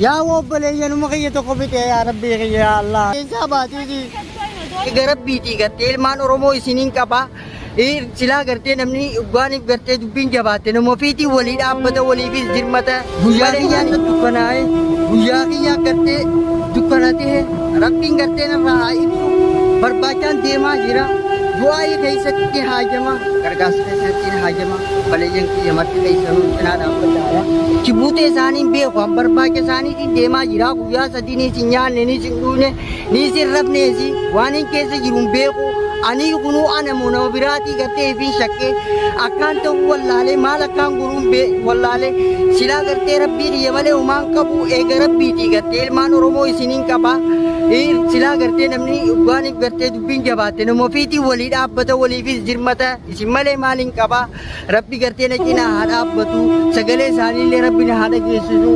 Yaa obboleeyyanuma kiyya tokko fixee yaa rabbii kiyya yaa Allah. Eessaa baatiiti? Egaa rabbiitii gartee ilmaan Oromoo isiniin qaba. Silaa gartee namni dhugaaniif gartee dubbiin jabaatte nama ofiitiin walii dhaabbata waliifis dirmata. Guyyaa kiyyaan dukkanaa'e guyyaa kiyyaa gartee dukkana ta'e rabbiin gartee narraa haa ibsu barbaachaan deemaa jira. Du'aayii keessatti haajama gargaarsa keessatti haajama baleeyyan kiyya marti keessanuu cinaa dhaabbataadha. Chibuutee isaaniin beeku an barbaacha isaaniitiin deemaa jira guyyaa sadii niis hin nyaanne niis hin dhugne niis hin rafneesi waan hin keessa jiru hin beeku. Anii kunuu ana moo nama biraatii gartee ifiin shakkee akkaan ta'uu wallaalee maal akkaan godhuun wallaalee silaa gartee rabbii kiyya malee homaan qabu eega rabbiitii gartee ilmaan Oromoo isiniin qaba. Silaa gartee namni dhugaaniif gartee dubbiin jabaatte nama ofiitiin walii dhaabbata waliifis dirmata isin malee maaliin qaba. Rabbi gartee na cinaa haa dhaabbatu sagalee isaaniillee rabbi na haa dhageessisu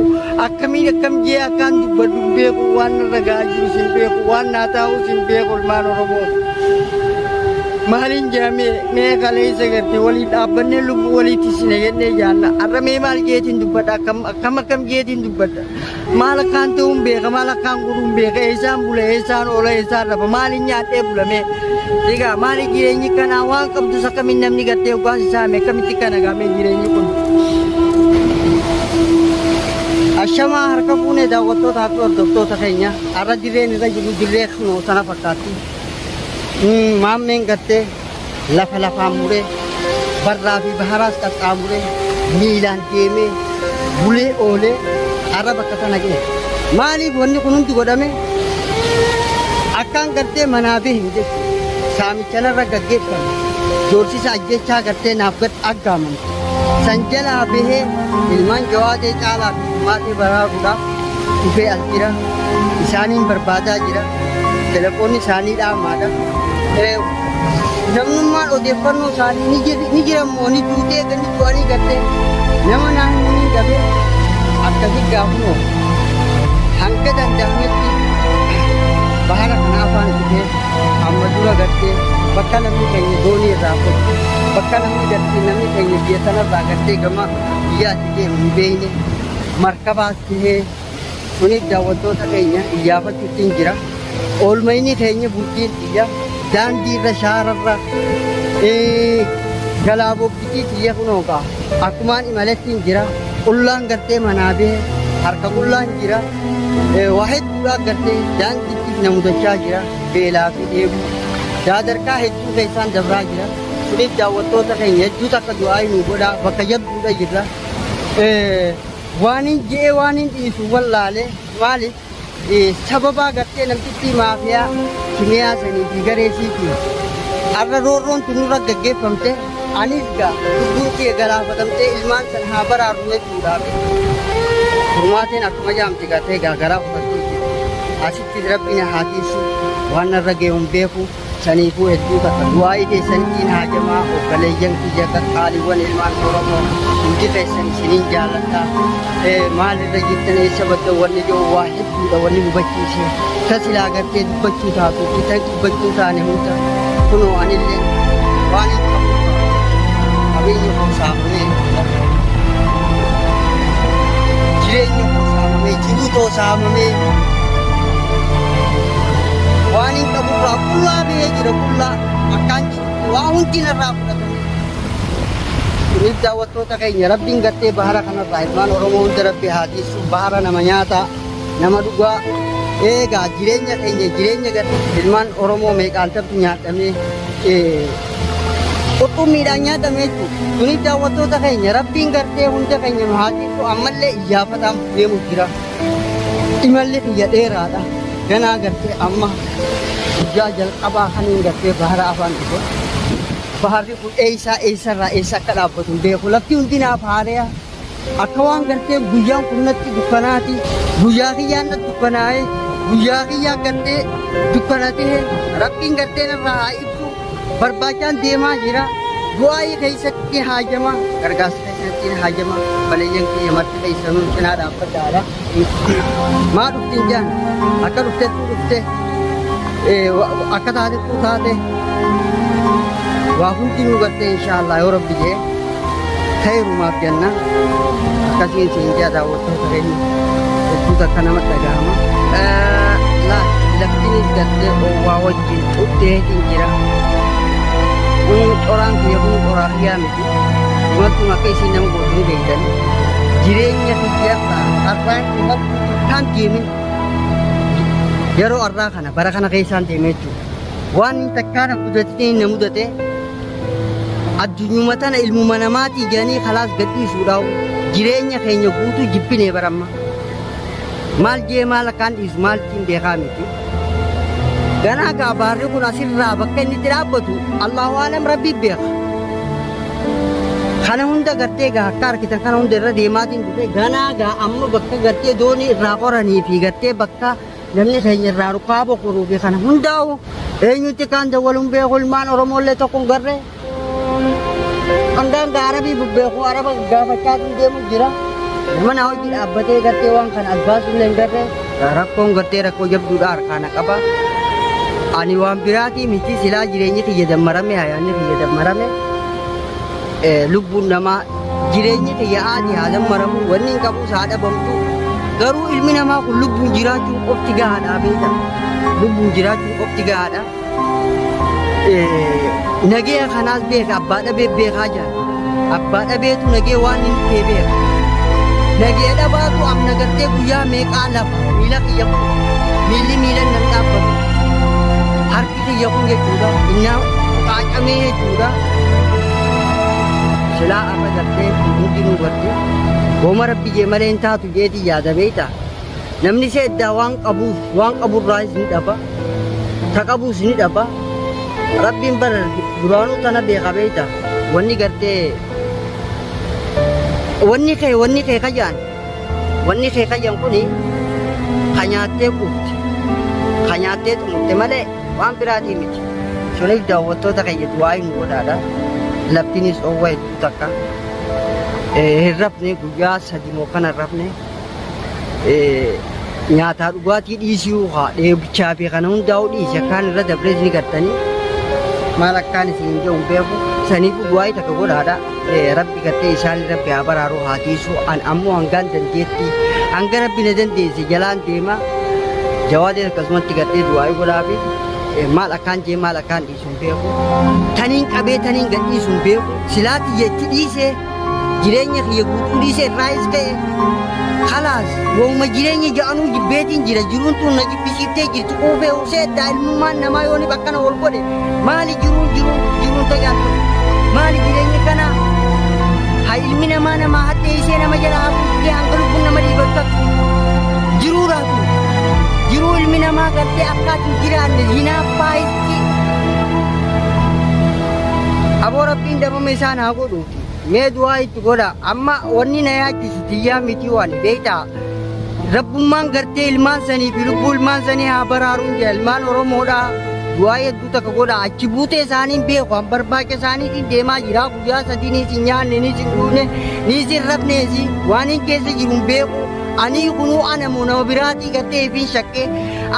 akkamiin akkam jee akkaan dubbadhu hin beeku waan narra ga'aa jirus hin beeku waan naa taa'us hin beeku ilmaan Oromoo. Maaliin jedhamee mee kaleessa gartee waliin dhaabbannee lubbuu waliitti sina jennee jaanna har'a mee maal jeetiin dubbadha akkam akkam akkam jeetiin dubbadha. Maal akkaan ta'uun beeka, maal akkaan godhuun beeka, eessaan bula, eessaan oola, eessaan rafa, maaliin nyaadhee bulame. Egaa maali jireenyi kanaa waan qabdus akkamiin namni gartee hoggaas isaa hime akkamitti kana gaamee jireenyi kun. Ashamaa harka fuunee daawwattootaa fi hordoftoota keenya har'a dirreen irra jiru dirree kunoo sana fakkaatti. Maammeen gartee lafa lafaan muree barraa fi baharaas qaxxaamuree miilaan deemee bulee oolee har'a bakka tana ga'e. Maaliif wanni kun hundi godhame? Akkaan gartee manaa bahe jechuudha. Saamicha narra gaggeeffame. Doorsisa ajjechaa gartee naaf gad aggaamamte. San jalaa bahee ilmaan jawaatee caalaa fi furmaatee baraaruudhaaf dhufee as jira. Isaaniin barbaadaa jira. Telefoonni isaanii dhaamaadha. Namnummaan odeeffannoo isaanii ni jir- ni jira immoo ni duutee gandi du'anii gartee nama naa himanii dhabee akkasi gaafunoo hanga danda'ametti bahara kana afaan dhufee amma dura gartee bakka namni keenya doonii irraa fudhu bakka namni gartee namni keenya biyya sanarraa gartee gama biyyaatti deemu hin beekne markabaas tahee Kunis daawwattoota keenya iyyaafachuuttiin jira. Oolmayni keenya bultiin tiyya daandii irra shaararra galaa bobbitii tiyya kunoo kaa akkumaan imalettiin jira. Qullaan gartee manaa bahe harka qullaan jira. Waa hedduudhaa gartee daandiitti na mudachaa jira. Beelaa fi dheebuu daadarkaa hedduu keessaan dabraa jira. Kunis daawwattoota keenya hedduu takka du'aa nu godhaa bakka jabduudha jirra. Waanin je'ee waanin dhiisu wallaale maaliif sababaa gartee namtittii maafiyaa kimiyaa sanii fi garee isiitiin arra roorroon tun nurra gaggeeffamte anis gaa lubbuun tiyya galaafatamtee ilmaan san haa baraarru jechuudhaaf furmaateen akkuma jaamte gartee gaa garaa kutattee jirti asitti rabbi na haa tiisu waan narra ga'e hin beeku. Saniifuu hedduu takka du'aa'ii teessanittiin haajamaa obbaleeyyan kiyya qaqqaaliiwwan ilmaan Oromoo hundi keessan isiniin jaaladha. Maal irra jirtan eessa baddan wanni jedhu waa hedduudha wanni hubachiise. Ta silaa gartee dubbachuu taatu fi ta dubbachuu taane hunda kunoo anillee waan hin qabu qabeenya koo saamamee jireenya koo saamamee jiruu too saamamee waan hin qaburraa qullaa bahee jira qullaa akkaan jirutti waa hundi narraa fudhatame. Kunis daawwattoota keenya rabbiin gartee bahara kanarraa ilmaan Oromoo hunda rabbi haa tiisu bahara nama nyaataa nama dhugaa eegaa jireenya keenya jireenya gartee ilmaan Oromoo meeqaan tabtu nyaadhamee qurxummiidhaan nyaatame jechuudha. Kunis daawwattoota keenya rabbiin gartee hunda keenya nu haa tiisu ammallee iyyaafataan deemu jira. Imalli kiyya dheeraadha. Ganaa gartee amma guyyaa jalqabaa kaniin gartee bahara afaan dhufe. Baharri kun eessaa eessarraa eessa akka dhaabbatu hin beeku. Lafti hundi naaf haareya. Akka waan gartee guyyaan kun natti dukkanaati. Guyyaa kiyyaan natti dukkanaa'e. Guyyaa kiyyaa gartee dukkana ta'e. Rabbiin gartee narraa haa ibsu. Barbaachaan deemaa jira. Du'aayii keessatti haajama. Gargaarsa keessatti haajama. Baleeyyan kiyya marti keessanuu cinaa dhaabbadhaadha. Maa dhuftin jaan akka dhuftettuu dhufte akka taatettuu taate waa hundinuu gartee inshaallah yoo rabbi jee khayrumaaf jenna akkasiin siin jaa daawwattoota keenya hedduu takka nama dhagahama. Laal laftinis gartee oowwaa wajjin xubdeetiin jira. Kun coraan kiyya kun coraa kiyyaa miti. Imaltuun akka isiin nama gootu ni beektan. Jireenya kiyya har'aan imaltuu takkaan deemin yeroo har'aa kana bara kana keessaan deemee jechuudha. Waan takkaa na mudatee na mudate addunyuma tana ilmuma namaatii jedhanii kalaas gadhiisuudhaaf jireenya keenya guutuu jibbinee baramma. Maal jee maal akkaan dhiisu maal ittiin beekaa miti. Ganaa gaa baarri kun asirraa bakka inni itti dhaabbatu Allahu alam rabbi beeka. Kana hunda gartee gaa akka argitan kana hunda irra deemaatiin dhufe ganaa gaa amma bakka gartee doonii irraa qoranii fi gartee bakka namni keenya irraa rukaa boqoruu fi kana hundaa'u eenyutti kaan dawwaluun beeku ilmaan Oromoollee tokko hin garree. Hangaan gaa Arabii bubbeeku Araba gaafachaa deemu jira. Nama naa hojii dhaabbatee gartee waan kana as baasuullee hin garree. Rakkoon gartee rakkoo jabduudha harkaa na qaba. Ani waan biraatii miti silaa jireenyi kiyya dammarame hayaanni kiyya dammarame lubbuun namaa jireenyi kiyya aadii haa dammaramu wanni hin qabus haa dhabamtu. Garuu ilmi namaa kun lubbuun jiraachuun qofti gahaadha beektaa. Lubbuun jiraachuun qofti gahaadha. Nagee kanaas beeka abbaa dhabee beekaa jira. Abbaa dhabeetu nagee waan inni ta'e beeka. Nagee dhabaatu amna gartee guyyaa meeqaa lafa miila kiyya kun miilli miila nan dhaabbatu. Harki kiyya kun jechuudha innaa qaacamee jechuudha. Silaa arra gartee hundinuu gartee hooma rabbi jee malee hin taatu jeetii yaada beektaa. Namni seeddaa waan qabuuf waan qaburraayis ni dhaba. Ta qabuus ni dhaba. Rabbiin bara duraanuu tana beeka beekta. Wanni gartee wanni kee wanni kee kajaan wanni kee kajaan kuni ka nyaattee quufte ka nyaattee xumurte malee waan biraatii miti. Suniif daawwattoota keenya du'aa hin godhaadha. Laftinis dhoowwa hedduu takka. Hin rafne guyyaa sadi moo kana hin rafne. Nyaataa dhugaatii dhiisii haa dheebichaa fi kana hundaa'u dhiisi akkaan irra dabrees ni gartanii maal akkaan isin hin jedhu beeku saniif du'aa'ii takka godhaadha rabbi gartee isaan rabbi haa baraaru haa tiisu an ammoo hangaan dandeetti hanga rabbi na dandeesse jalaan deema jawaadee akkasumatti gartee du'aa'ii godhaafi maal akkaan jee maal akkaan dhiisu hin beeku taniin qabee taniin gadhiisu hin beeku silaati jetti dhiisee jireenya kiyya guutuu dhiisee irraayis ka'e kalaas wooma jireenya ja'anuu jibbeetiin jira jiruun tun na jibbisiiftee jirti quufee usee daa'imummaan namaa yooni bakkana wal godhe maali jiruun jiruun jiruun tajaajila maali jireenyi kana haa ilmi namaa namaa hadheessee nama jala hafuuttee hanga lubbuun nama dhiibattu jiruu raatu jiruu ilmi namaa gartee akkaatiin jiraanne hinaaffaa itti aboo rabbiin dhabama isaan haa godhuuti. Mee du'aa itti godha. Amma wanni na yaachisu tiyyaa miti waan beektaa. Rabbummaan gartee ilmaan sanii fi lubbuu ilmaan sanii haa baraaruun jira. Ilmaan Oromoodha. Du'aa hedduu takka godha. Achi buutee isaaniin beeku. An barbaacha isaaniitiin deemaa jira. Guyyaa sadii niis hin nyaanne, niis hin dhugne, niis hin rafneesi. Waan hin keessa jiru hin beeku. Anii kunuu ana moo nama biraatii gartee ifiin shakkee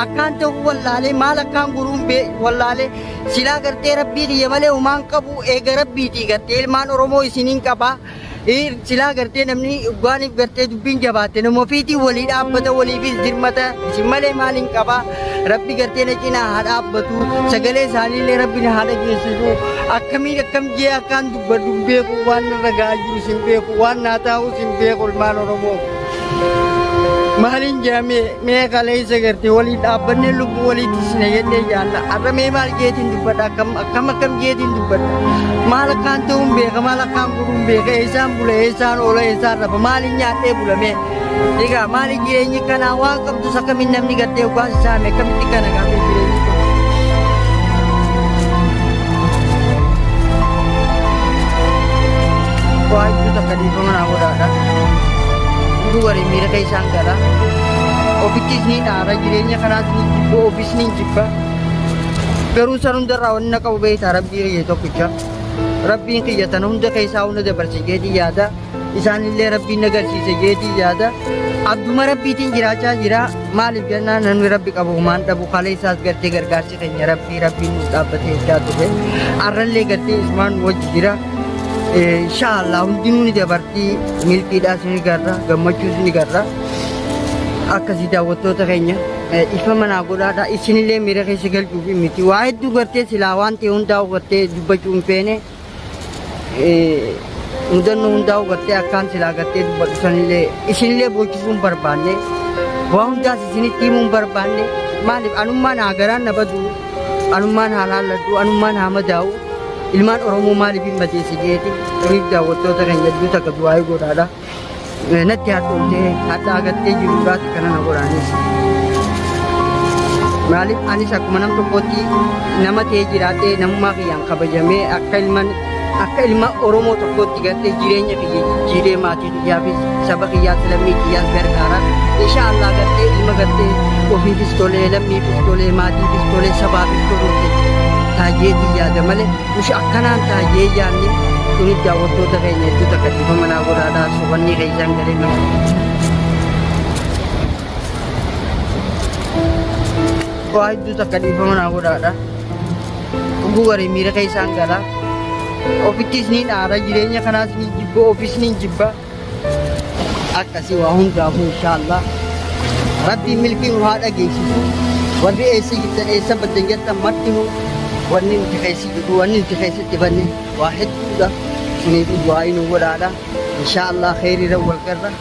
akkaan ta'uu wallaalee maal akkaan godhuun wallaalee Silaa gartee rabbii kiyya malee homaan qabu eega rabbiitii gartee ilmaan Oromoo isiniin qaba. Silaa gartee namni dhugaaniif gartee dubbiin jabaatte nama ofiitiin walii dhaabbata waliifis dirmata isin malee maaliin qaba. Rabbi gartee na cinaa haa dhaabbatu sagalee isaaniillee rabbi na haa dhageessisu akkamiin akkam jee akkaan dubbadhu hin beeku waan narra ga'aa jiru hin beeku waan naa taa'us hin beeku ilmaan Oromoo. Maaliin jedhamee mee kaleessa gartee waliin dhaabbannee lubbuu waliitti sina jennee jaalla. Har'a mee maal jeetiin dubbadha akkam akkam akkam jeetiin dubbadha. Maal akkaan ta'uun beeka maal akkaan godhuun beeka eessaan bula eessaan oola eessaan rafa maaliin nyaadhee bula mee. Egaa maali jireenyi kanaa waan qabdus akkamiin namni gartee dhugaas isaa mee akkamitti kana gaafee jireenyi kun. Waa hedduu takka dhiifama naa godhaadha. Hunduu warri miira keessaan gala. Ofittis ni dhaara jireenya kanaas ni jibba ofis ni jibba. Garuu san hundarraa wanni na qabu beektaa rabbii kiyya tokkicha. Rabbiin kiyya tana hunda keessaa hunda dabarse jeetii yaada. Isaanillee rabbiin na garsiise jeetii yaada. Abduma rabbiitiin jiraachaa jira. Maaliif jennaan namni rabbi qabu humaan dhabu kaleessaas gartee gargaarsi keenya rabbii rabbiin nuuf dhaabbatee eeggaa ture. Arrallee gartee isumaan nu wajji jira. Inshaallah hundinuu ni dabartii milkiidhaas ni garra gammachuus ni garra. Akkasii daawwattoota keenya dhiifama naa godhaadha. Isinillee miira keessa galchuuf miti. Waa hedduu gartee silaa waan ta'e hundaa'u gartee dubbachuu hin feene. Mudannoo hundaa'u gartee akkaan silaa gartee dubbadhu sanillee isinillee boochisuu hin barbaanne. Waa hundaas isinitti himuu hin barbaanne. Maaliif anummaan haa garaan na badu, anummaan haa laalladhu, anummaan haa madaa'u. Ilmaan Oromoo maaliif hin madeesse jeeti. Suniif daawwattoota keenya hedduu takka du'aayii godhaadha. Natti hadhoomtee hadhaa gattee jiruudhaati kana na godhaanis. Maaliif anis akkuma nam tokkootti nama ta'ee jiraadhee namummaa kiyyaan kabajamee akka ilman akka ilma Oromoo tokkootti gartee jireenya kiyya jijjiiree maatii kiyyaafis saba kiyyaas lammii kiyyaas gargaara. Insha Allah gartee ilma gartee ofiifis tolee lammiifis tolee maatiifis tolee sabaafis toluuf taajjeetii yaada malee Nuti akkanaan taa'ee yaadne kunis daawwattoota keenya hedduu takka dhiifama naa godhaadha soqannii keessaan galee mana. Waa hedduu takka dhiifama naa godhaadha. Dhuguu garii miira keessaan gala. Ofittis niin aara jireenya kanaas ni jibba ofis niin jibba. Akkasii waa hundaafuu inshaallah Rabbiin milkii nu haa dhageessisu. Warri eessa jirtan eessa baddan jettan martinuu wanni nuti keessa jirru wanni nuti keessatti banne waa hedduudha. Suniif du'aa'ii nu godhaadha. Inshaallah kheyriirra wal garra.